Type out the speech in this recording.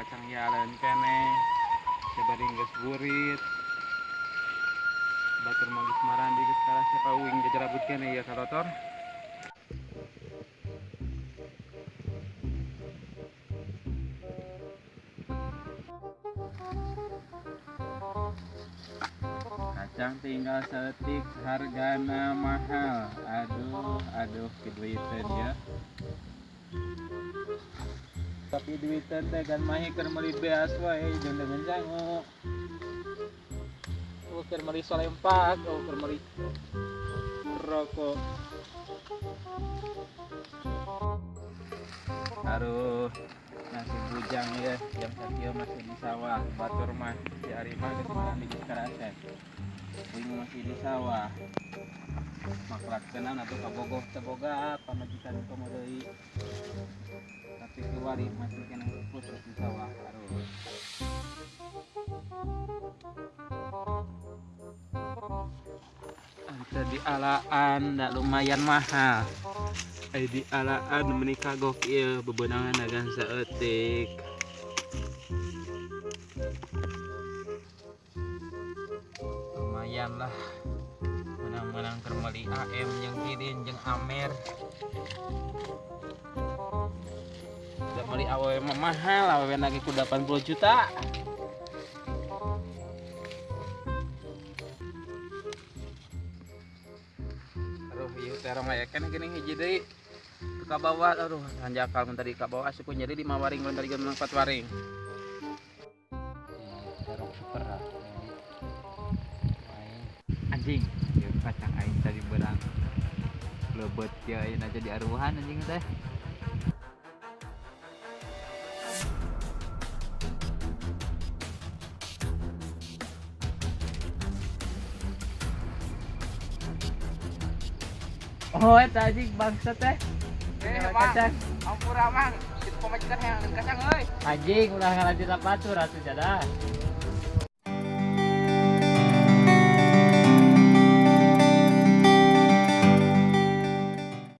Kacang jalan keneh sabari geus burit. Batur mah geus marandi geus karasep uing jajarabut keneh ieu salotor. Kacang tinggal setik hargana mahal. Aduh, aduh keduitan ya. Tapi duitan teh kan mahi keur meuli beas wae jeung dengan sangu. Oh, keur meuli solempak, oh keur meuli rokok. Aduh, nasi bujang ya, jam sakieu masih di sawah. Batur mah si Ari mah geus marandi geus karasep. Uing masih di sawah. Maklak tenan atuh kabogoh teu boga pamajikan komo deui. Tapi kiwari masih keneh khusus di sawah. Aduh. Di alaan da lumayan mahal. Ai di alaan meuni kagok ieu bebenangan dagang saeutik. Lumayan lah. Menang-menang keur meuli AM jeung Kidin jeung Amer. Da meuli awewe mah mahal, awewe lagi ku 80 juta. Aduh, ieu terong aya keneh geuning hiji deui. Teu kabawa, aduh, hanjakal mun tadi kabawa asup jadi 5 waring mun tadi menang 4 waring. Terong super lah. Anjing, ieu kacang aing tadi beurang. Lebet ya ayeuna jadi aruhan anjing teh. Oh, eta anjing bangsat teh. Kacang. Ampura mang, itu pamajikan yang kacang euy. Anjing ulah ngalanjut batur atuh jadah.